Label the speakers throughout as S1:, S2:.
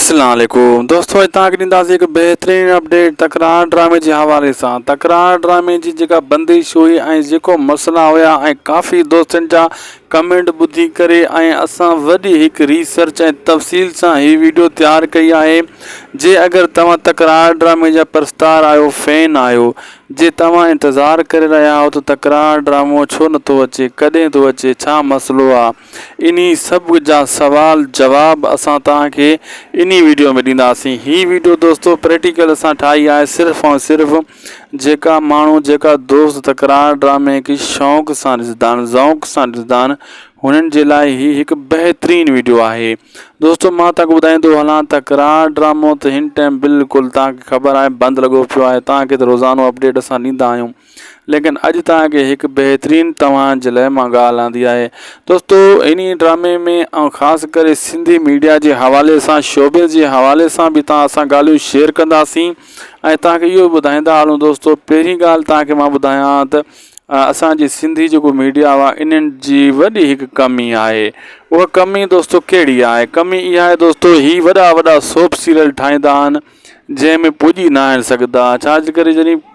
S1: اسلام عليڪم دوستو اڄ توهان کي ڏينداسين هڪ بهترين اپڊيٽ تڪرار ڊرامي جي حوالي سان تڪرار ڊرامي جي جيڪا بندش هئي ۽ جيڪو مسئلا هيا ۽ ڪافي دوستن جا ڪمينٽ ٻڌي ڪري ۽ اسان وڏي هڪ ريسرچ ۽ تفصيل سان هي ويڊيو تيار ڪئي آهي جي اگر توهان تڪرار ڊرامي جا پرستار آهيو فين آهيو جي توهان انتظار ڪري رهيا آهيو ته تڪرار ڊرامو ڇو نٿو اچي ڪڏهن ٿو اچي ڇا مسئلو آهي انهي سڀ جا سوال جواب اسان توهان کي انهي ويڊيو ۾ ڏينداسين هي ويڊيو دوستو پريٽيڪل اسان ٺاهي آهي صرف ۽ صرف جيڪا ماڻهو جيڪا دوست تڪرار ڊرامي کي شوق سان ڏسندا آهن ذوق سان ڏسندا آهن هنن جي لاء هي هڪ بهترين ويڊيو آهي دوستو مان توهان کي ٻڌائيندو هلان تڪرار ڊرامو ته هن ٽائيم بلڪل توهان کي خبر آهي بند لڳو پيو آهي توهان کي ته روزانو اپڊيٽ اسان ڏيندا آهيون ليڪن اڄ توهان کي هڪ بهترين توهان جي لاء مان ڳالهه آندي آهي دوستو انهي ڊرامي ۾ ۽ خاص ڪري سنڌي ميڊيا جي حوالي سان شوبز جي حوالي سان به توهان سان ڳالهيون شيئر ڪنداسين ۽ توهان کي اهو ٻڌائيندا هلون دوستو پهرين ڳالهه توهان کي مان ٻڌايان ته اسان جي سنڌي جيڪو ميڊيا آهي انهن جي وڏي هڪ ڪمي آهي اها ڪمي دوستو ڪهڙي آهي ڪمي اها آهي دوستو هي وڏا وڏا سوپ سيريل ٺاهيندا آهن جنهن ۾ پڄي ناهن سگهندا ڇا جي ڪري جڏهن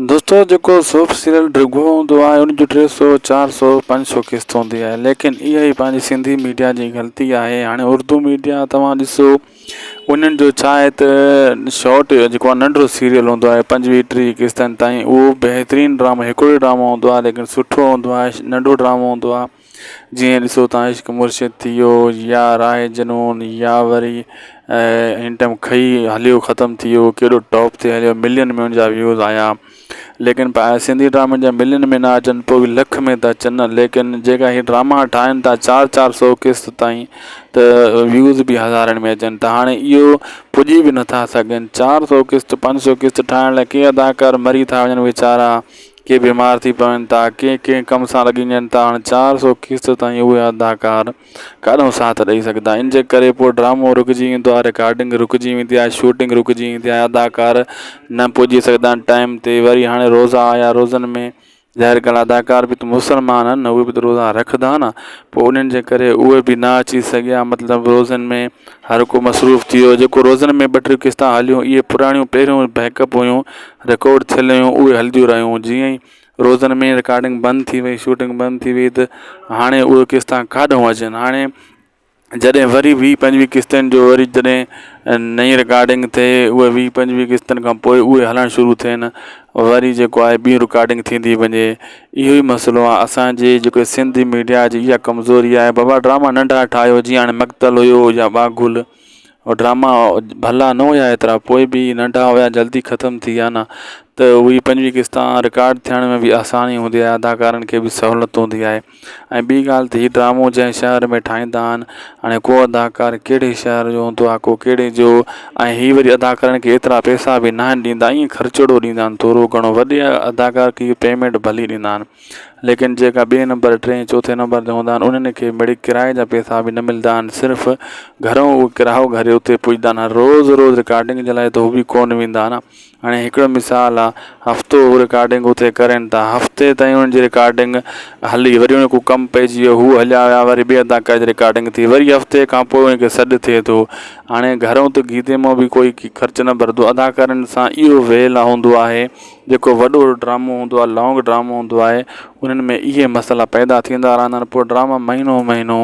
S1: دوستو جيڪو سوپ سيريل ڊگهو هوندو آهي ان جو ٽي سو چار سو پنج سو قسط هوندي آهي ليڪن اها ئي پنهنجي سنڌي ميڊيا جي غلطي آهي هاڻي اردو ميڊيا توهان ڏسو انهن جو ڇا آهي ته شارٽ جيڪو آهي ننڍڙو سيريل هوندو آهي پنجويهه ٽيهه قسطن تائين اهو بهترين ڊرامو هڪڙو ئي ڊرامو هوندو آهي ليڪن سٺو هوندو آهي ننڍو ڊرامو هوندو آهي جيئن ڏسو تان عشق مرشد ٿي ويو يا راهه جنون يا وري هن ٽائيم کئي هليو ختم ٿي ويو ڪيڏو ٽاپ تي هليو ملين ۾ ان جا ويوز آيا ليڪن سنڌي ڊرامن جا ملين ۾ نه اچن پوء به لک ۾ ته اچن نه ليڪن جيڪا هي ڊراما ٺاهن ٿا چار چار سو قسط تائين ته ويوز به هزارن ۾ اچن ته هاڻي اهو پڄي به نٿا سگهن چار سو قسط پنج سو قسط ٺاهڻ لاء ڪي اداڪار مري ٿا وڃن ويچارا ڪي بيمار ٿي پون ٿا، ڪي ڪنهن ڪم سان لڳي وڃن ٿا، هاڻ 400 قسط تائين اهي اداڪار ڪاڏانهن ساٿ ڏئي سگهندا، ان جي ڪري پوء ڊرامو رڪجي ويندو آهي، رڪارڊنگ رڪجي ويندي آهي، شوٽنگ رڪجي ويندي آهي، اداڪار نه پڄي سگهندا آهن ٽائيم تي، وري هاڻي روزا آيا روزن ۾ ظاهر ڳالهه اداڪار به ته مسلمان آهن نه اهي به ته روزا رکندا نه پوء انهن جي ڪري اهي به نه اچي سگهيا مطلب روزن ۾ هر ڪو مصروف ٿي ويو جيڪو روزن ۾ ٻه ٽي قسطا هليون اهي پراڻيون پهريون بيڪ اپ هيون رڪارڊ ٿيل هيون اهي هلنديون رهيون جيئن ئي روزن ۾ رڪارڊنگ بند ٿي وئي شوٽنگ بند ٿي وئي ته هاڻي اهي قسطا ڪاڏهون اچن هاڻي جڏهن وري ويهه پنجويهه قسطن جو وري جڏهن نئين رڪارڊنگ ٿئي اهي ويهه پنجويهه قسطن کان پوء اهي هلڻ شروع ٿين وري جيڪو آهي ٻي رڪارڊنگ ٿيندي وڃي اهو ئي مسئلو آهي اسانجي جيڪو سنڌي ميڊيا جي اها ڪمزوري آهي بابا ڊراما ننڍا ٺاهيو جيئن هاڻي مقتل هيو يا ٻاگهل هو ڊراما ڀلا نه هيا ايترا پوء به ننڍا هيا جلدي ختم ٿي ويا نه ته اهي پنجويهه قسطا رڪارڊ ٿيڻ ۾ به آساني هوندي آهي اداڪارن کي به سهولت هوندي آهي ۽ ٻي ڳالهه ته هي ڊرامو جنهن شهر ۾ ٺاهيندا آهن هاڻي ڪو اداڪار ڪهڙي شهر جو هوندو آهي ڪو ڪهڙي جو ۽ هي وري اداڪارن کي ايترا پئسا به ناهن ڏيندا ائين خرچڙو ڏيندا آهن ٿورو گهڻو وڏي اداڪار کي پيمينٽ ڀلي ڏيندا آهن ليڪن جيڪا ٻئي نمبر ٽئين چوٿين نمبر تي هوندا آهن انهن کي مڙئي ڪرائي جا پئسا به نه ملندا آهن صرف گهرون اهي ڪرايو ڀري اتي پڄندا آهن روز روز رڪارڊنگ جي لاءِ ته هو به ڪونه ويندا نه هاڻي هڪڙو مثال آهي هفتو هو رڪارڊنگ اتي ڪرن ٿا هفتي تائين انهن جي رڪارڊنگ هلي وري ان کي ڪم پئجي ويو هو هليا ويا وري ٻئي اداڪار جي رڪارڊنگ ٿي وري هفتي کان پوءِ ان کي سڏ ٿئي ٿو هاڻي گهرون ته گيتي مان به ڪوئي خرچ نه ڀرندو اداڪارن سان اهو ويل هوندو آهي جيڪو وڏو ڊرامو هوندو آهي لانگ ڊرامو هوندو آهي انهن ۾ اهي مسئلا پيدا ٿيندا رهندا آهن پوءِ ڊراما مهينو مهينو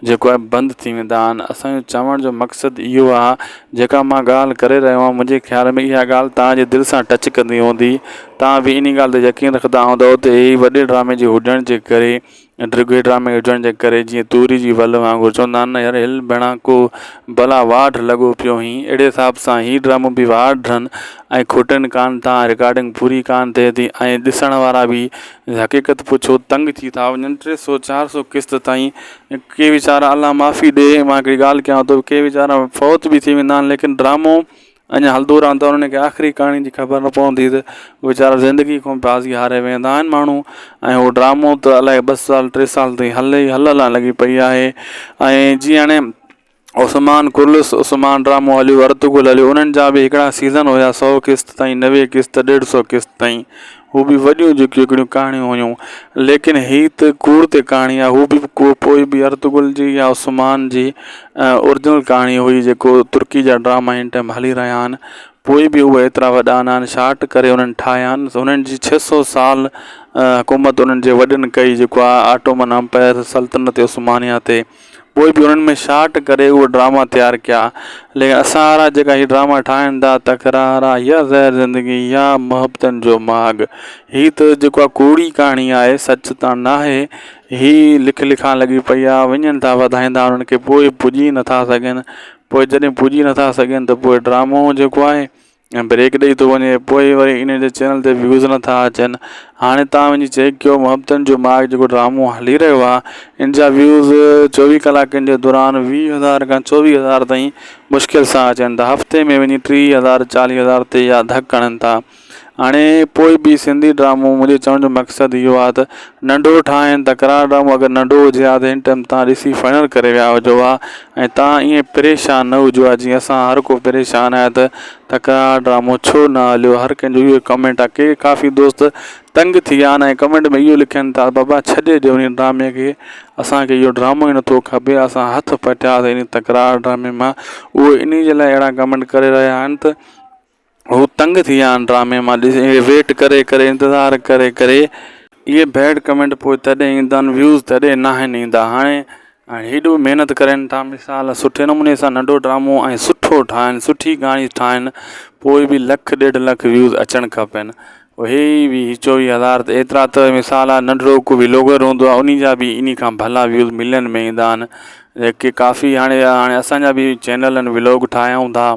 S1: جيڪو آهي بند ٿي ويندا آهن اسان جو چوڻ جو مقصد اهو آهي جيڪا مان ڳالهه ڪري رهيو آهيان منهنجي خيال ۾ اها ڳالهه توهان جي دل سان ٽچ ڪندي هوندي توهان به ان ڳالهه تي يقين رکندا هوندؤ ته هي وڏي ڊرامي جي هجڻ جي ڪري ڊگهي ڊرامي هجڻ جي ڪري جيئن توري جي ول وانگر چوندا آهن نه يار هل ڀيڻا ڪو ڀلا واڍ لڳو پيو هئين اهڙي حساب سان هي ڊرامو به واڍ رن ۽ کٽن ڪانه ٿا رڪارڊنگ پوري ڪانه ٿئي ٿي ۽ ڏسڻ وارا به حقيقت پڇو تنگ ٿي ٿا وڃن ٽي سو چار سو قسط تائين ڪي ويچارا الله معافي ڏي مان هڪڙي ڳالهه ڪيان ٿو ڪي ويچارا فوت به ٿي ويندا آهن ليڪن ڊرامو اڃا هلندو رهندو آهي انهن کي آخري ڪهاڻي جي خبر نه پوندي ته ويچارا زندگي کان بازي هاري ويندا آهن ماڻهو ۽ هو ڊرامو ته الائي ٻه سال ٽي سال تائين هلي ئي هلڻ لڳي پئي آهي ۽ جيئن هاڻي عثمان ڪرلس عثمان ڊرامو هليو ارطغرل هليو انهن جا به هڪڙا سيزن هيا سو قسط تائين نوي قسط ڏيڍ سو قسط تائين. هو به وڏيون جيڪيون هڪڙيون ڪهاڻيون هيون ليڪن هي ته ڪوڙ تي ڪهاڻي آهي هو به ڪو پوء به ارطغرل جي يا عثمان جي اوريجنل ڪهاڻي هئي جيڪو ترڪي جا ڊراما هن ٽائيم هلي رهيا آهن پوء به اهي ايترا وڏا نه آهن شارٽ ڪري انهن ٺاهيا آهن انهن جي ڇهه سو سال حڪومت انهن جي وڏن ڪئي جيڪو آهي آٽومن امپائر سلطنت عثمانيه تي پوء به انهن ۾ شارٽ ڪري اهي ڊراما تيار ڪيا ليڪن اسان وارا جيڪا هي ڊراما ٺاهن ٿا تڪرار آ يا زهر زندگي يا محبتن جو ماڳ هي ته جيڪو آ ڪوڙي ڪهاڻي آهي سچ ته ناهي هي لک لکان لڳي پئي آ وڃن ٿا وڌائيندا انهن کي پوء پڄي نٿا سگهن پوء جڏهن پڄي نٿا سگهن ته پوء ڊرامو جيڪو آهي ۽ بريڪ ڏئي ٿو وڃي پوء وري ان جي چينل تي ويوز نٿا اچن هاڻي تان وڃي چيڪ ڪيو محبتن جو ماڳ جيڪو ڊرامو هلي رهيو آهي ان جا ويوز چوويهه ڪلاڪن جي دوران ويهه هزار کان چوويهه هزار تائين مشڪل سان اچن ٿا هفتي ۾ وڃي ٽيهه هزار چاليهه هزار تي يا ڌڪ هڻن ٿا هاڻي پوء به سنڌي ڊرامو منهنجي چوڻ جو مقصد اهو آهي ته ننڍو ٺاهين تڪرار ڊرامو اگر ننڍو هجي ها ته هن ٽائيم تان ڏسي فائنل ڪري ويا هجو ها ۽ تان ائين پريشان نه هجو ها جيئن اسان هر ڪو پريشان آهي ته تڪرار ڊرامو ڇو نه هليو هر ڪنهن جو اهو ڪمينٽ آهي ڪي ڪافي دوست تنگ ٿي ويا آهن ۽ ڪمينٽ ۾ اهو لکن ٿا بابا ڇڏي ڏيو ان ڊرامي کي اسان کي اهو ڊرامو ئي نٿو کپي اسان هٿ پٽياسين ان تڪرار ڊرامي مان اهو انهي جي لاء اهڙا ڪمينٽ ڪري رهيا آهن ته هو تنگ ٿي ويا آهن ڊرامي مان ڏسي ويٽ ڪري ڪري انتظار ڪري ڪري. اهي بيڊ ڪمينٽ پوء تڏهن ايندا آهن ويوز تڏهن ناهن ايندا هاڻي هيڏو محنت ڪرن ٿا مثال سٺي نموني سان ننڍو ڊرامو ۽ سٺو ٺاهن سٺي ڪهاڻي ٺاهن پوء به لک ڏيڍ لک ويوز اچڻ کپن هي ويهه چوويهه هزار ته ايترا ته مثال آهي ننڍڙو ڪو ولوگر هوندو آهي انهي جا به انهي کان ڀلا ويوز ملين ۾ ايندا آهن جيڪي ڪافي هاڻي هاڻي اسان جا به چينل آهن ولوگ ٺاهيون ٿا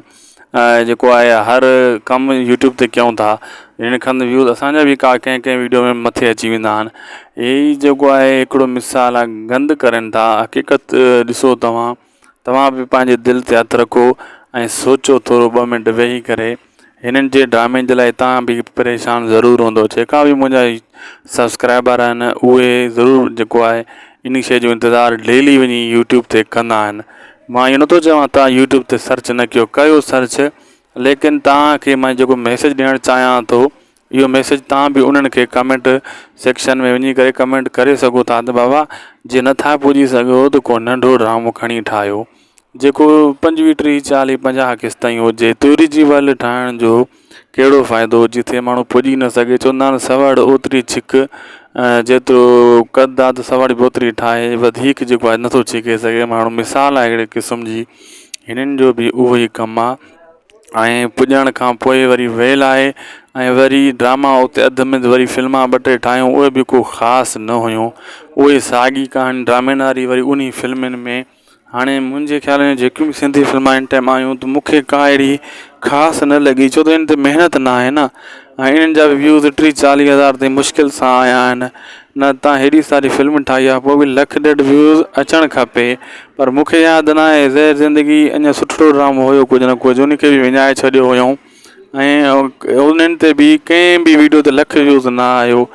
S1: جيڪو آهي هر ڪم يوٽيوب تي ڪيون ٿا ان کان ته ويوز اسان جا به ڪا ڪنهن ڪنهن ويڊيو ۾ مٿي اچي ويندا آهن هي جيڪو آهي هڪڙو مثال آهي گند ڪرن ٿا حقيقت ڏسو توهان توهان به پنهنجي دل تي هٿ رکو ۽ سوچو ٿورو ٻه منٽ ويهي ڪري هنن جي ڊرامي جي لاء توهان به پريشان ضرور هوندو جيڪا به منهنجا سبسڪرائبر آهن اهي ضرور جيڪو آهي ان شيء جو انتظار ڊيلي وڃي يوٽيوب تي ڪندا آهن مان اهو نٿو چوان توهان يوٽيوب تي سرچ نه ڪيو ڪيو سرچ ليڪن توهان کي مان جيڪو ميسيج ڏيڻ چاهيان ٿو اهو ميسيج توهان به انهن کي ڪمينٽ سيڪشن ۾ وڃي ڪري ڪمينٽ ڪري سگهو ٿا ته بابا جي نٿا پڄي سگهو ته ڪو ننڍو ڊرامو کڻي ٺاهيو جيڪو پنجويهه ٽيهه چاليهه پنجاهه قسط تائين هجي توري جي ول ٺاهڻ جو ڪهڙو فائدو جتي ماڻهو پڄي نه سگهي چوندا آهن سوڙ اوتري ڇڪ جيترو قد آ ته سوڙ به اوتري ٺاهي وڌيڪ جيڪو آهي نٿو ڇڪي سگهي ماڻهو مثال آهي هڪڙي قسم جي هنن جو به اهو ئي ڪم آ ۽ پڄڻ کان پوء وري ويل آهي ۽ وري ڊراما اتي اڌ ۾ وري فلما ٻه ٽي ٺاهيون اهي به ڪو خاص نه هيون اهي ساڳي ڪهاڻي ڊرامن واري وري انهي فلمن ۾ هاڻي منهنجي خيال ۾ جيڪيون به سنڌي فلما هن ٽائيم آيون ته مون کي ڪا اهڙي خاص نه لڳي ڇو ته ان تي محنت نه آهي نه ۽ انهن جا به ويوز ٽيهه چاليهه هزار تائين مشڪل سان آيا آهن نه تان هيڏي ساري فلم ٺاهي آهي پوء به لک ڏيڍ ويوز اچڻ کپي پر مون کي ياد نه آهي زهر زندگي اڃا سٺڙو ڊرامو هيو ڪجهه نه ڪجهه ان کي به وڃائي ڇڏيو هيائون ۽ انهن تي به ڪنهن به ويڊيو تي لک ويوز نه آيو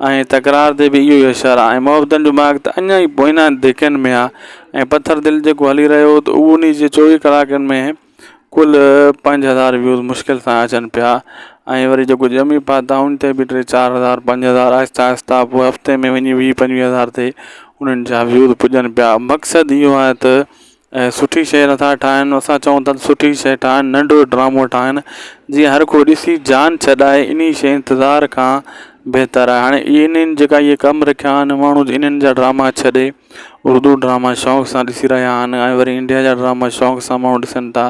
S1: ۽ تڪرار تي به اهو ئي حشر آهي ۽ محبتن جو ماڳ ته اڃا ئي پوئنا ڌڪن ۾ آهي ۽ پٿر دل جيڪو هلي رهيو هو ته اهو انهي جي چوويهه ڪلاڪن ۾ ڪل 5000 ويوز مشڪل سان اچن پيا ۽ وري جيڪو ڄمي پاتا ان تي به ٽي چار هزار 5000 آهستي آهستي پوء هفتي ۾ وڃي ويهه پنجويهه هزار تي انهن جا ويوز پڄن پيا مقصد اهو آهي ته ۽ سٺي شيء نٿا ٺاهن اسان چئون ٿا ته سٺي شيء ٺاهن ننڍو ڊرامو ٺاهن جيئن هر ڪو ڏسي جان ڇڏائي انهي شيء انتظار کان بهتر آهي هاڻي انهن جيڪا اهي ڪم رکيا آهن ماڻهو انهن جا ڊراما ڇڏي اردو ڊراما شوق سان ڏسي رهيا آهن ۽ وري انڊيا جا ڊراما شوق سان ماڻهو ڏسن ٿا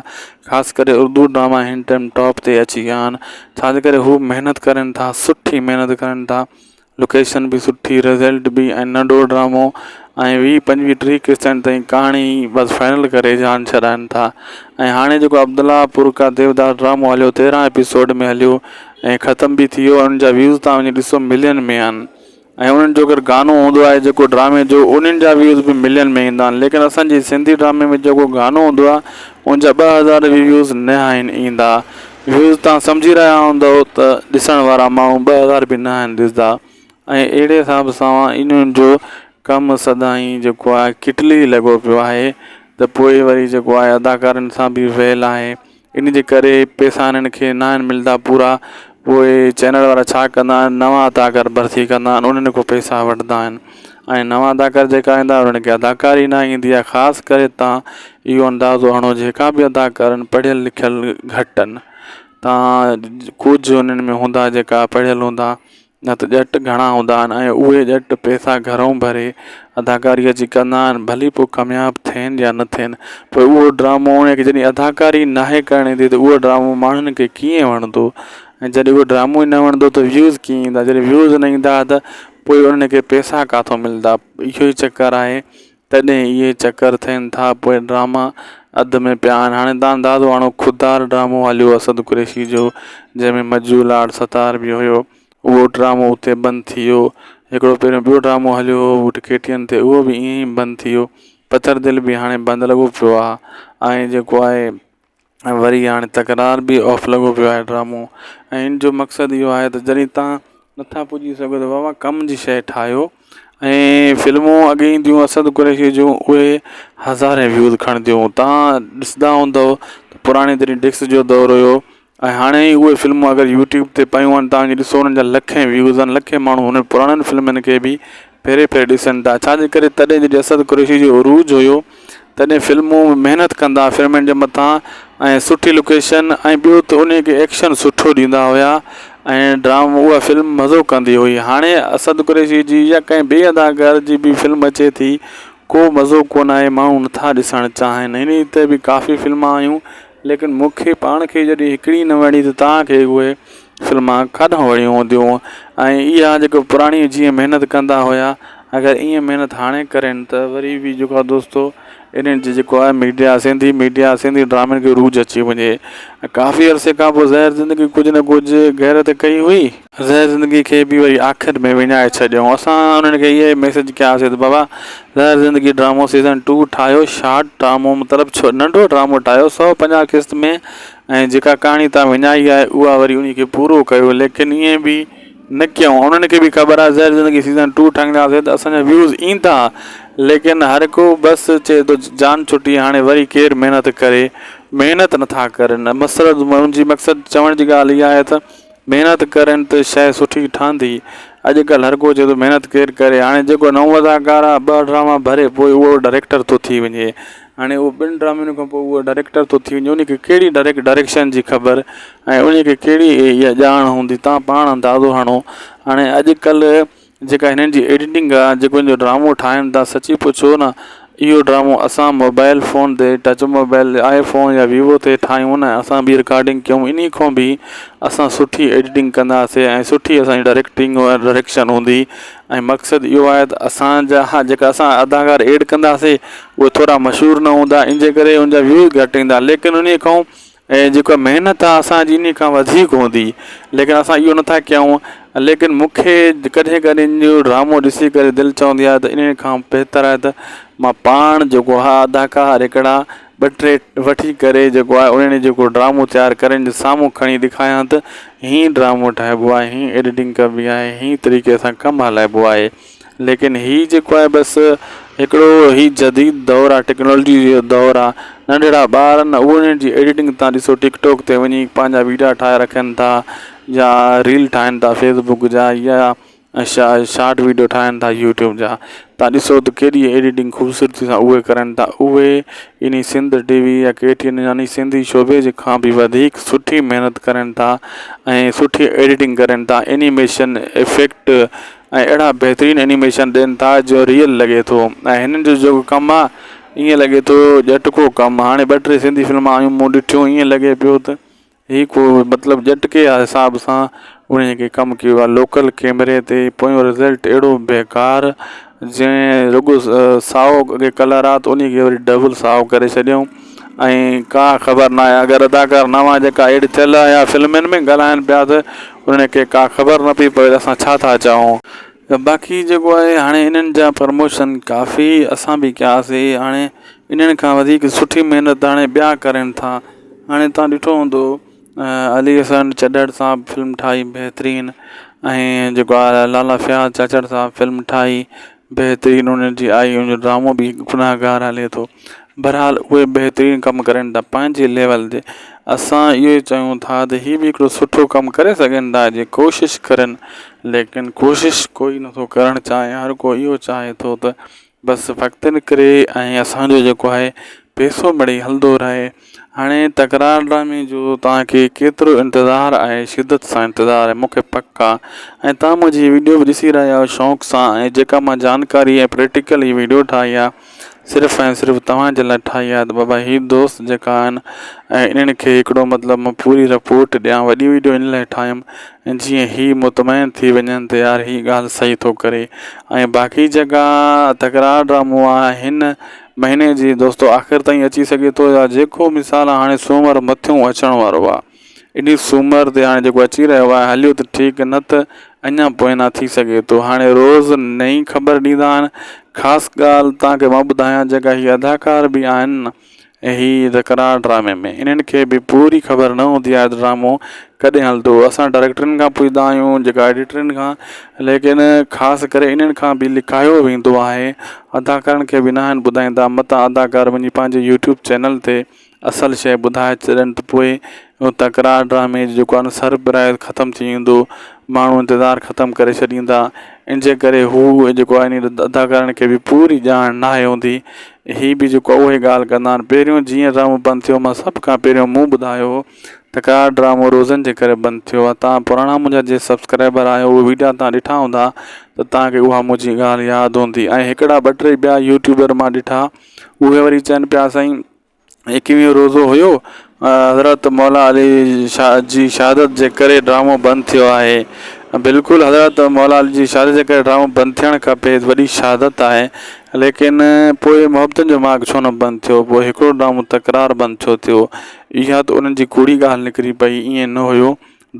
S1: خاص ڪري اردو ڊراما هن ٽائيم ٽاپ تي اچي ويا آهن ڇا جي ڪري هو محنت ڪرن ٿا سٺي محنت ڪرن ٿا لوڪيشن به سٺي رزلٽ به ۽ ننڍو ڊرامو ۽ ويهه پنجويهه ٽيهه قسطن تائين ڪهاڻي بس فائنل ڪري جان ڇڏائن ٿا ۽ هاڻي جيڪو عبدالله پور ڪا ديوداس ڊرامو هليو تيرهن ايپيسوڊ ۾ هليو ۽ ختم به ٿي ويو ان جا ويوز تان وڃي ڏسو ملين ۾ آهن ۽ انهن جو اگر گانو هوندو آهي جيڪو ڊرامي جو انهن جا ويوز به ملين ۾ ايندا آهن ليڪن اسان جي سنڌي ڊرامي ۾ جيڪو گانو هوندو آهي ان جا 2000 به ويوز نه آهن ايندا ويوز تان سمجهي رهيا هوندؤ ته ڏسڻ وارا ماڻهو 2000 به نه آهن ڏسندا ۽ اهڙي حساب سان انهن جو ڪم سدائين جيڪو آهي ڪٽلي لڳو پيو آهي ته پوء وري جيڪو آهي اداڪارن سان به ويل آهي ان جي ڪري پئسا انهن کي نه آهن ملدا پورا پوء چينل وارا ڇا ڪندا آهن نوان اداڪار ڀرتي ڪندا آهن انهن کان پئسا وٺندا آهن ۽ نوان اداڪار جيڪا ايندا انهن کي اداڪاري نه ايندي آهي خاص ڪري تان اهو اندازو هڻو جيڪا به اداڪار آهن پڙهيل لکيل گهٽ آهن تان ڪجهه انهن ۾ هوندا جيڪا پڙهيل هوندا نه ته ڄٽ گهڻا هوندا آهن ۽ اهي ڄٽ پئسا گهرئون ڀري اداڪاري اچي ڪندا آهن ڀلي پوء ڪامياب ٿين يا نه ٿين پوء اهو ڊرامو انهن کي جڏهن اداڪاري ناهي ڪرڻ ايندي ته اهو ڊرامو ماڻهن کي ڪيئن وڻندو ۽ جڏهن اهو ڊرامو ئي نه وڻندو ته ويوز ڪيئن ايندا جڏهن ويوز نه ايندا ته پوء انهن کي پئسا ڪاٿو ملندا اهو ئي چڪر آهي تڏهن اهي چڪر ٿين ٿا پوء ڊراما اڌ ۾ پيا آهن هاڻي تان اندازو هڻو خوددار ڊرامو هليو اسد قريشي جو جنهن ۾ مجو لاڙ ستار به هيو اهو ڊرامو اتي بند ٿي ويو هڪڙو پهريون ٻيو ڊرامو هليو هو ڪي ٽي اين تي اهو به ائين ئي بند ٿي ويو پٿر دل به هاڻي بند لڳو پيو آهي ۽ جيڪو آهي ۽ وري هاڻي تڪرار به آف لڳو پيو آهي ڊرامو ۽ ان جو مقصد اهو آهي ته جڏهن تان نٿا پڄي سگهو ته بابا ڪم جي شيء ٺاهيو ۽ فلمون اڳي اينديون اسد قريشي جون اهي هزارين ويوز کڻنديون تان ڏسندا هوندو ته پراڻي جڏهن ڊسڪ جو دور هيو ۽ هاڻي اهي فلمون اگر يوٽيوب تي پيون آهن تان وڃي ڏسو انهن جا لکين ويوز آهن لکين ماڻهو انهن پراڻن فلمن کي به ڦيري ڦيري ڏسن ٿا ڇا جي ڪري تڏهن جڏهن اسد قريشي جو عروج هيو تڏهن فلمون محنت ڪندا فلمن جي مٿان ۽ سٺي لوڪيشن ۽ ٻيو ته انهي کي ايڪشن سٺو ڏيندا هيا ۽ ڊرامو اها فلم مزو ڪندي هئي هاڻي اسد قريشي جي يا ڪنهن ٻئي اداڪار جي به فلم اچي ٿي ڪو مزو ڪونه آهي ماڻهو نٿا ڏسڻ چاهين انهي تي به ڪافي فلما آيون ليڪن مون کي پاڻ کي جڏهن هڪڙي نه وڻي ته توهان کي اهي فلما ڪاڏانهن وڻيون هونديون ۽ اها جيڪو پراڻي جيئن محنت ڪندا هيا اگر ائين محنت هاڻي ڪرين ته وري به جيڪو آهي دوستو انهن جي جيڪو آهي ميڊيا سنڌي ميڊيا سنڌي ڊرامن کي عروج اچي وڃي ۽ ڪافي عرصي کان پوء زهر زندگي ڪجهه نه ڪجهه غيرت ڪئي هئي. زهر زندگي کي به وري آخر ۾ وڃائي ڇڏيائون اسان انهن کي اهي ميسيج ڪياسي ته بابا زهر زندگي ڊرامو سيزن ٽو ٺاهيو شارٽ ڊرامو مطلب ننڍو ڊرامو ٺاهيو 150 قسط ۾ ۽ جيڪا ڪهاڻي توهان وڃائي آهي اها وري انهي کي پورو ڪيو ليڪن ائين به نه ڪيائون انهن کي به خبر آهي زهر زندگي سيزن ٽو ٺاهينداسين ته اسان جا ويوز ايندا ليڪن هر ڪو بس چئي ٿو جان ڇٽي هاڻي وري ڪير محنت ڪري محنت نٿا ڪرن مصرد منهنجي مقصد چوڻ جي ڳالهه اها آهي ته محنت ڪرين ته شيء سٺي ٺهندي. اڄڪلهه هر ڪو چئي ٿو محنت ڪير ڪري. هاڻي جيڪو نئون اداڪار آهي ٻه ڊراما ڀري پوء اهو ڊائريڪٽر ٿو ٿي وڃي. هاڻي اهو ٻن ڊرامن کان پوء اهو ڊائريڪٽر ٿو ٿي وڃي ان کي ڪهڙي ڊائريڪ ڊائريڪشن جي خبر ۽ ان کي ڪهڙي اها ڄاڻ هوندي تان پاڻ اندازو هڻو. هاڻي اڄڪلهه جيڪا هنن جي ايڊيٽنگ آ جيڪو هن جو ڊرامو ٺاهين ٿا سچي پڇو نه اهو ڊرامو اسان موبائل فون تي ٽچ موبائل آئي فون يا ويوو تي ٺاهيون نه اسان به رڪارڊنگ ڪيون انهي کان به اسان سٺي ايڊيٽنگ ڪنداسي ۽ سٺي اسان جي ڊائريڪٽنگ ۽ ڊائريڪشن هوندي ۽ مقصد اهو آهي ته اسان جا جيڪا اسان اداڪار ايڊ ڪنداسي اهي ٿورا مشهور نه هوندا ان جي ڪري ان جا ويوز گهٽ ايندا ليڪن انهي کان ۽ جيڪا محنت آ اسان جي انهي کان وڌيڪ هوندي ليڪن اسان اهو نٿا ڪيون ليڪن مون کي ڪڏهن ڪڏهن ان جو ڊرامو ڏسي ڪري دل چوندي آهي ته انهي کان بهتر آهي ته مان پاڻ جيڪو آهي اداڪار هڪڙا ٻه ٽي وٺي ڪري جيڪو آهي انهن جيڪو ڊرامو تيار ڪري ان جي سامهون کڻي ڏيکاريان ته هيئن ڊرامو ٺاهبو آهي هيئن ايڊيٽنگ ڪبي آهي هيئن طريقي سان ڪم هلائبو آهي ليڪن هي جيڪو آهي بس هڪڙو هي جديد دور آهي ٽيڪنالاجي جو دور آهي ننڍڙا ٻار آهن انهن جي ايڊيٽنگ تان ڏسو ٽڪ ٽاڪ تي وڃي پنهنجا ويڊيا ٺاهي رکن ٿا يا ريل ٺاهن ٿا فيس بڪ جا يا شارٽ ويڊيو ٺاهن ٿا يوٽيوب جا تان ڏسو ته ڪيڏي ايڊيٽنگ خوبصورتي سان اهي ڪرن ٿا اهي انهي سنڌ ٽي وي يا ڪي ٽي اين يعني سنڌي شعبي جي کان به وڌيڪ سٺي محنت ڪرن ٿا ۽ سٺي ايڊيٽنگ ڪرن ٿا اينيميشن افيڪٽ ۽ اهڙا بهترين اينيميشن ڏين ٿا جو ريئل لڳي ٿو ۽ هنن جو جيڪو ڪم آ ائين لڳي ٿو ڄٽڪو ڪم هاڻي ٻه ٽي سنڌي فلما آيون مون ڏٺيون ائين لڳي پيو ته هي ڪو مطلب ڄٽڪي حساب سان انهن کي ڪم ڪيو آ لوڪل ڪيمري تي پويون رزلٽ اهڙو بيڪار جنهن رڳو سائو اڳي ڪلر آ ته انهي کي وري ڊبل سائو ڪري ڇڏيائون ۽ ڪا خبر ناهي اگر اداڪار نوان جيڪا ايڊ ٿيل آيا فلمن ۾ ڳالهائن پيا ته انهن کي ڪا خبر نه پئي پوي ته اسان ڇا ٿا چئون باقي جيڪو آهي هاڻي انهن جا پروموشن ڪافي اسان به ڪياسي هاڻي انهن کان وڌيڪ سٺي محنت هاڻي ٻيا ڪرن ٿا هاڻي تان ڏٺو هوندو علي حسن چڍڙ صاحب فلم ٺاهي بهترين ۽ جيڪو آهي لالا فياض چاچڙ صاحب فلم ٺاهي بهترين انهن جي آئي ان جو ڊرامو به گنهگار هلي ٿو بهرحال اهي بهترين ڪم ڪرن ٿا پنهنجي ليول تي. اسان اهو ئي چاهيون ٿا ته هي به هڪڙو سٺو ڪم ڪري سگهن ٿا جي ڪوشش ڪرن ليڪن ڪوشش ڪوئي نٿو ڪرڻ چاهي هر ڪو اهو چاهي ٿو ته بس وقت نڪري ۽ اسان جو جيڪو آهي پئسو مڙئي هلندو رهي هاڻي تڪرار ڊرامي جو توهان کي ڪيترو انتظار آهي شدت سان انتظار آهي مونکي پڪ آهي ۽ توهان منهنجي ويڊيو به ڏسي رهيا آهيو شوق سان ۽ جيڪا مان جانڪاري ۽ پريڪٽيڪل هي ويڊيو ٺاهي آهي صرف ۽ صرف توهان جي لاء ٺاهي آهي ته بابا هي دوست جيڪا آهن ۽ انهن کي هڪڙو مطلب مان پوري رپورٽ ڏيان وڏي ويڊيو ان لاء ٺاهيم جيئن هي مطمئن ٿي وڃن ته يار هي ڳالهه صحيح ٿو ڪري ۽ باقي جيڪا تڪرار ڊرامو آهي هن مهيني جي دوستو آخر تائين اچي سگهي ٿو يا جيڪو مثال هاڻي سومر مٿيون اچڻ وارو آهي انهي سومر تي هاڻي جيڪو اچي رهيو آهي هليو ته ٺيڪ نه ته اڃا پوئنا ٿي سگهي ٿو هاڻي روز نئين خبر ڏيندا آهن خاص ڳالهه توهان کي مان ٻڌايان جيڪا هي اداڪار به آهن نه هي تڪرار ڊرامي ۾ انهن کي به پوري خبر نه هوندي آهي ته ڊرامو ڪڏهن هلندو اسان ڊائريڪٽرن کان پڇندا آهيون جيڪا ايڊيٽرن کان ليڪن خاص ڪري انهن کان به لڪايو ويندو آهي اداڪارن کي به ناهن ٻڌائيندا متان اداڪار وڃي پنهنجي يوٽيوب چينل تي اصل شيء ٻڌائي ڇڏن ته پوء اهو تڪرار ڊرامي جو جيڪو آهي نه سرپرائز ختم ٿي ويندو ماڻهو انتظار ختم ڪري ڇڏيندا ان جي ڪري هو جيڪو آهي ان اداڪارن کي به پوري ڄاڻ ناهي هوندي هي به جيڪو آهي اهي ڳالهه ڪندا آهن پهريون جيئن ڊرامو بند ٿيو مان سڀ کان پهريون مون ٻڌايو هو تڪرار ڊرامو روزن جي ڪري بند ٿيو آهي تان پراڻا منهنجا جي سبسڪرائبر آهيو اهي ويڊيا تان ڏٺا هوندا ته تان کي اها منهنجي ڳالهه ياد هوندي ۽ هڪڙا ٻه ٽي ٻيا يوٽيوبر مان ڏٺا اهي وري چون پيا سائين ايڪويهون روزو هيو حضرت مولا علي شاھ جي شهادت جي ڪري ڊرامو بند ٿيو آهي بلڪل حضرت مولا علي جي شهادت جي ڪري ڊرامو بند ٿيڻ کپي وڏي شهادت آهي ليڪن پوء محبتن جو ماڳ ڇو نه بند ٿيو پوء هڪڙو ڊرامو تڪرار بند ڇو ٿيو اها ته انهن جي ڪوڙي ڳالهه نڪري پئي ائين نه هيو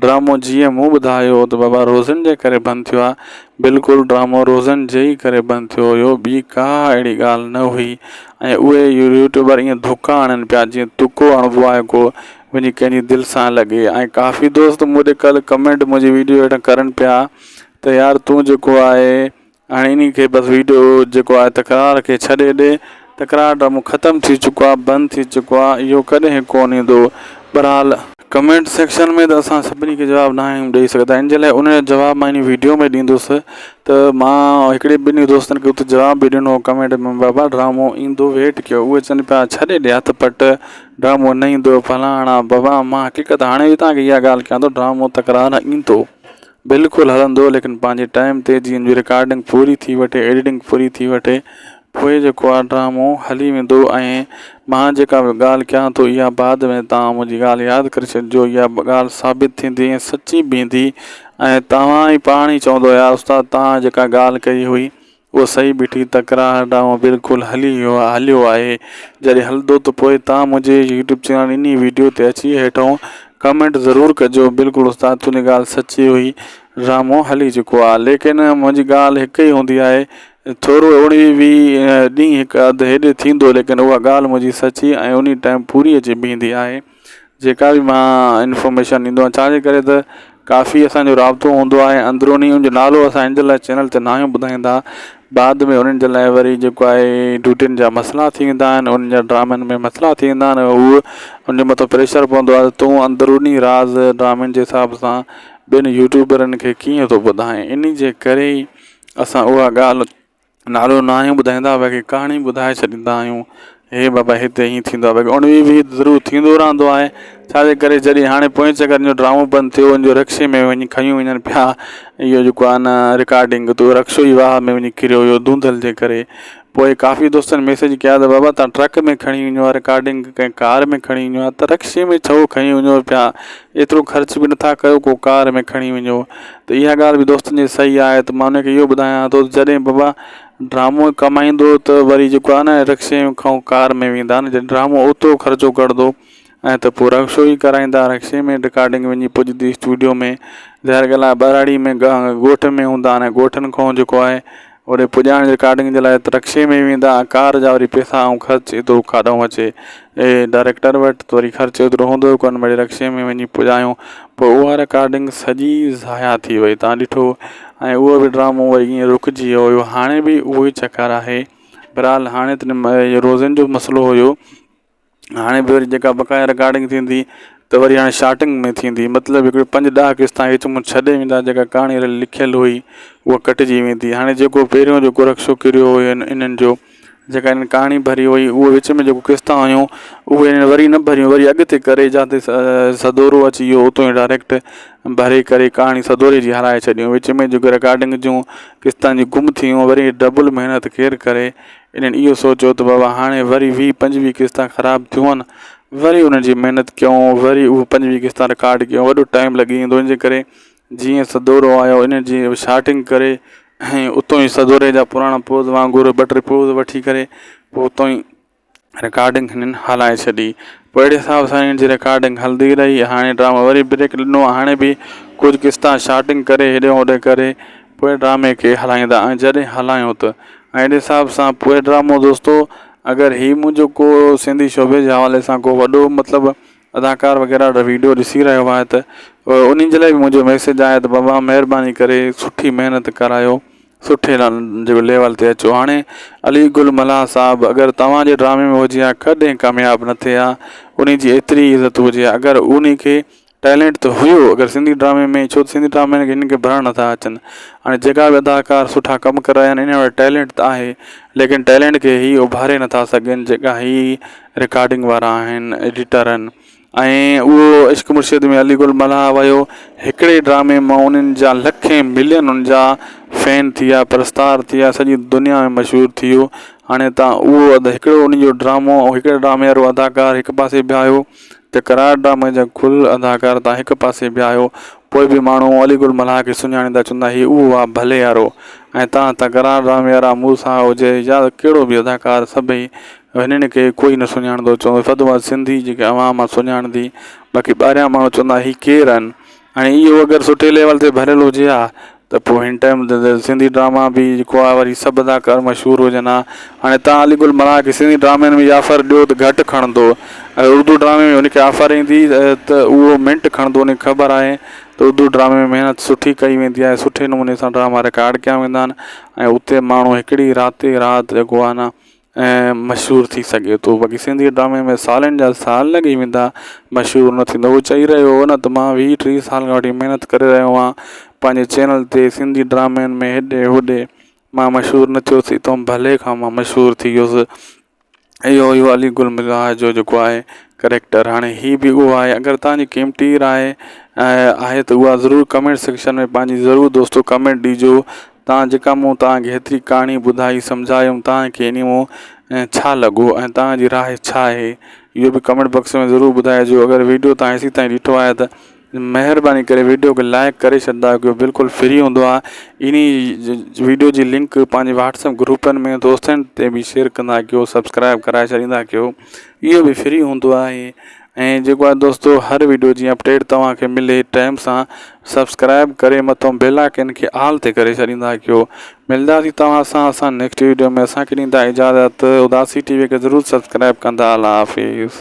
S1: ڊرامو جيئن مون ٻڌايو هو ته بابا روزن جي ڪري بند ٿيو آهي بلڪل ڊرامو روزن جي ئي ڪري بند ٿيو هيو ٻي ڪا اهڙي ڳالهه نه هئي ۽ اهي يوٽيوبر ائين ڌڪا هڻن پيا جيئن تڪو هڻبو آهي ڪو وڃي ڪنهن جي دل سان لڳي ۽ ڪافي دوست مون ڏي ڪلهه ڪمينٽ منهنجي ويڊيو هيٺان ڪرن پيا ته يار تون جيڪو آهي هاڻي انهي کي بس ويڊيو جيڪو آهي تڪرار کي ڇڏي ڏي تڪرار ڊرامو ختم ٿي چڪو آهي بند ٿي چڪو آهي اهو ڪڏهن ڪون ايندو بھرحال ڪمينٽ سيڪشن ۾ ته اسان سڀني کي جواب نه آهيون ڏئي سگهندا ان جي لاء ان جو جواب مان انهي ويڊيو ۾ ڏيندس ته مان هڪڙي ٻنهي دوستن کي اتي جواب به ڏنو ڪمينٽ ۾ بابا ڊرامو ايندو ويٽ ڪيو اهي چون پيا ڇڏي ڏي هٿ پٽ ڊرامو نه ايندو فلاڻا بابا مان حقيقت هاڻي به توهان کي اها ڳالهه ڪيان ٿو ڊرامو تڪرار ايندو بلڪل هلندو ليڪن پنهنجي ٽائيم تي جيئن ان جي رڪارڊنگ پوري ٿي وٺي ايڊيٽنگ پوري ٿي وٺي پوء جيڪو آهي ڊرامو هلي ويندو ۽ مان جيڪا به ڳالهه ڪيان ٿو اها بعد ۾ توهان منهنجي ڳالهه ياد ڪري ڇڏجو اها ڳالهه ثابت ٿيندي ۽ سچي بيهندي ۽ توهان ئي پاڻ ئي چوندو يار استاد توهان جيڪا ڳالهه ڪئي هئي اهو صحيح بيٺي تڪرار ڏانهن بلڪل هلي ويو هليو آهي جڏهن هلندو ته پوء توهان منهنجي يوٽيوب چينل انهي ويڊيو تي اچي هيٺئون ڪمينٽ ضرور ڪجو بلڪل استاد تنهنجي ڳالهه سچي هئي ڊرامو هلي چڪو آهي ليڪن منهنجي ڳالهه هڪ ئي هوندي آهي ٿورو اڻويهه ويهه ڏينهن هڪ اڌ هيڏي ٿيندو ليڪن اها ڳالهه منهنجي سچي ۽ انهي ٽائيم پوري اچي بيهندي آهي جيڪا به مان انفارميشن ڏيندو آهيان ڇاجي ڪري ته ڪافي اسانجو رابطو هوندو آهي اندروني ان جو نالو اسان ان جي لاء چينل تي ناهيون ٻڌائيندا بعد ۾ انهن جي لاء وري جيڪو آهي ڊيوٽين جا مسئلا ٿي ويندا آهن انهن جا ڊرامن ۾ مسئلا ٿي ويندا آهن هو ان جي مٿان پريشر پوندو آهي تون اندروني راز ڊرامن جي حساب سان ٻين يوٽيوبرن کي ڪيئن ٿو ٻڌائين ان جي ڪري ئي اسان اها ڳالهه نالو نه آهيون ٻڌائيندا باقي ڪهاڻي ٻڌائي ڇڏيندا آهيون هي بابا هتي ائين ٿيندو آهي باقي اڻويهه ويهه ضرور ٿيندو رهندو آهي ڇا جي ڪري جڏهن هاڻي پوئين چڪر جو ڊرامو بند ٿيو ان جو رڪشي ۾ وڃي کنيون وڃن پيا اهو جيڪو آهي نه رڪارڊنگ تو رڪشو ئي واهه ۾ وڃي ڪريو هيو ڌونڌل جي ڪري پوء ڪافي دوستن ميسيج ڪيا ته بابا تان ٽرڪ ۾ کڻي وڃو ها رڪارڊنگ ڪنهن ڪار ۾ کڻي وڃو ها ته رڪشي ۾ ڇو کڻي وڃو پيا ايترو خرچ به نٿا ڪيو ڪو ڪار ۾ کڻي وڃو ته اها ڳالهه به دوستن جي صحيح آهي ته مان ان کي اهو ٻڌايان ٿو ته جڏهن بابا ڊرامو ڪمائيندو ته وري جيڪو آهي نه رڪشي کان ڪار ۾ ويندا نه جڏهن ڊرامو اوترو خرچو ڪڍندو ۽ ته پوء رڪشو ئي ڪرائيندا رڪشي ۾ رڪارڊنگ وڃي پڄندي اسٽوڊيو ۾ ظاهر ڳالهه آهي ٻهراڙي ۾ ڳوٺ ۾ هوندا آهن ڳوٺن کان جيڪو آهي اوڏي پڄائڻ جي رڪارڊنگ جي لاء ته رڪشي ۾ ويندا ۽ ڪار جا وري پئسا ۽ خرچ ايترو ڪاڏئون اچي اي ڊائريڪٽر وٽ ته وري خرچ ايترو هوندو ئي ڪونه مڙئي رڪشي ۾ وڃي پڄايون پوء اها رڪارڊنگ سڄي ضايع ٿي وئي تان ڏٺو ۽ اهو به ڊرامو وري ائين رڪجي ويو هيو هاڻي به اهو ئي چڪر آهي بهرحال هاڻي ته روزن جو مسئلو هيو هاڻي به وري جيڪا بقايا رڪارڊنگ ٿيندي ته وري هاڻي شارٽنگ ۾ ٿيندي مطلب هڪڙي پنج ڏهه قسطا وچ ۾ ڇڏي ويندا جيڪا ڪهاڻي لکيل هئي اها ڪٽجي ويندي هاڻي جيڪو پهريون جيڪو رڪشو ڪريو هو انهن جو جيڪا انهن ڪهاڻي ڀري هئي اهو وچ ۾ جيڪو قسطا هيون اهي انهن وري نه ڀريون وري اڳتي ڪري جاتي سدورو اچي ويو اتو ئي ڊائريڪٽ ڀري ڪري ڪهاڻي سدوري جي هلائي ڇڏيون وچ ۾ جيڪو رڪارڊنگ جون قسطن جي گم ٿي ويون وري ڊبل محنت ڪير ڪري انهن اهو سوچيو ته بابا هاڻي وري ويهه پنجويهه قسطا خراب ٿيون آهن وري انهن جي محنت ڪيون وري اهو پنجويهه قسطا رڪارڊ ڪيون وڏو ٽائيم لڳي ويندو ان جي ڪري جيئن سدورو آيو ان جي شارٽنگ ڪري ۽ اتو ئي سدوري جا پراڻا پوز وانگر ٻه ٽي پوز وٺي ڪري پوء اتو ئي رڪارڊنگ هنن هلائي ڇڏي پوء اهڙي حساب سان هنن جي رڪارڊنگ هلندي رهي هاڻي ڊرامو وري بريڪ ڏنو هاڻي به ڪجهه قسطا شارٽنگ ڪري هيڏي هوڏي ڪري پوء ڊرامي کي هلائيندا ۽ جڏهن هلايو ته ۽ اهڙي حساب سان پوء ڊرامو دوستو اگر هي منهنجو ڪو سنڌي شعبي جي حوالي سان ڪو وڏو مطلب اداڪار وغيره جو ويڊيو ڏسي رهيو آهي ته انهن جي لاء به منهنجو ميسيج آهي ته بابا مهرباني ڪري سٺي محنت ڪرايو سٺي جيڪو ليول تي اچو هاڻي علي گل ملاح صاحب اگر توهان جي ڊرامي ۾ هجي ها ڪڏهن ڪامياب نه ٿئي ها انهي جي ايتري عزت هجي ها اگر انهي کي ٽيلنٽ ته هيو اگر سنڌي ڊرامي ۾ ڇو ته سنڌي ڊرامي ۾ هن کي ڀرڻ نٿا اچن هاڻي جيڪا به اداڪار سٺا ڪم ڪري رهيا آهن انهن وٽ ٽيلنٽ ته آهي ليڪن ٽيلنٽ کي هي اڀاري نٿا سگهن جيڪا هي رڪارڊنگ وارا آهن ايڊيٽر آهن ۽ اهو عشق مرشد ۾ علي گل ملاح ويو هڪڙي ڊرامي مان انهن جا لکين ملين ان جا فين ٿي ويا پرستار ٿي ويا سڄي دنيا ۾ مشهور ٿي ويو هاڻي تان اهو هڪڙو ان جو ڊرامو ۽ هڪڙي ڊرامي وارو اداڪار هڪ پاسي بيهايو تڪرار ڊرامي جا ڪل اداڪار تان هڪ پاسي بيهايو پوء به ماڻهو علي گل ملاح کي سڃاڻيندا چوندا هي اهو آ ڀلي وارو ۽ تان تڪرار ڊرامي وارا موسيٰ هجي يا ڪهڙو به اداڪار سڀئي هنن کي ڪوئي نه سڃاڻندو چوندو وڌ ۾ وڌ سنڌي جيڪي عوام آ سڃاڻندي باقي ٻاهريان ماڻهو چوندا هي ڪير آهن ۽ اهو اگر سٺي ليول تي ڀريل هجي ها ته پوء هن ٽائيم تي سنڌي ڊراما به جيڪو آهي وري سڀ اداڪار مشهور هجن ها هاڻي تان علي گل ملاح کي سنڌي ڊرامن ۾ آفر ڏيو ته گهٽ کڻندو ۽ اردو ڊرامي ۾ هن کي آفر ايندي ته اهو منٽ کڻندو هن کي خبر آهي ته اردو ڊرامي ۾ محنت سٺي ڪئي ويندي آهي سٺي نموني سان ڊراما رڪارڊ ڪيا ويندا آهن ۽ اتي ماڻهو هڪڙي راتي رات جيڪو آهي نه ۽ مشهور ٿي سگهي ٿو باقي سنڌي ڊرامي ۾ سالن جا سال لڳي ويندا مشهور نه ٿيندو هو چئي رهيو هو نه ته مان ويهه ٽيهه سال کان وٺي محنت ڪري رهيو آهيان پنهنجي چينل تي سنڌي ڊرامن ۾ هيڏي هوڏي مان مشهور نه ٿيس هتان ڀلي کان مان مشهور ٿي ويس اهو هيو علي گل ملاح جو جيڪو آهي ڪريڪٽر هاڻي هي به اهو آهي اگر توهان جي قيمتي راء آهي ته اها ضرور ڪمينٽ سيڪشن ۾ پنهنجي ضرور دوستو ڪمينٽ ڏجو تان جيڪا مون توهان کي هيتري ڪهاڻي ٻڌائي سمجهايم توهان کي انهي مون ڇا لڳو ۽ توهان جي راء ڇا آهي اهو به ڪمينٽ باڪس ۾ ضرور ٻڌائجو اگر ويڊيو توهان هيسي تائين ڏٺو آهي ته مهرباني ڪري ويڊيو کي لائڪ ڪري ڇڏندا ڪيو بلڪل فري هوندو آهي انهي ويڊيو جي لنڪ پنهنجي واٽس اپ گروپن ۾ دوستن تي به شيئر ڪندا ڪيو سبسڪرائب ڪرائي ڇڏيندا ڪيو اهو به فري هوندو آهي ۽ جيڪو آهي دوستو هر ويڊيو جي اپڊيٽ توهان کي ملي ٽائيم سان سبسڪرائب ڪري مٿو بيل آئڪن کي آل تي ڪري ڇڏيندا ڪيو ملداسي توهان سان اسان نيڪسٽ ويڊيو ۾ اسان کي ڏيندا اجازت اداسي ٽي وي کي ضرور سبسڪرائب ڪندا الله حافظ.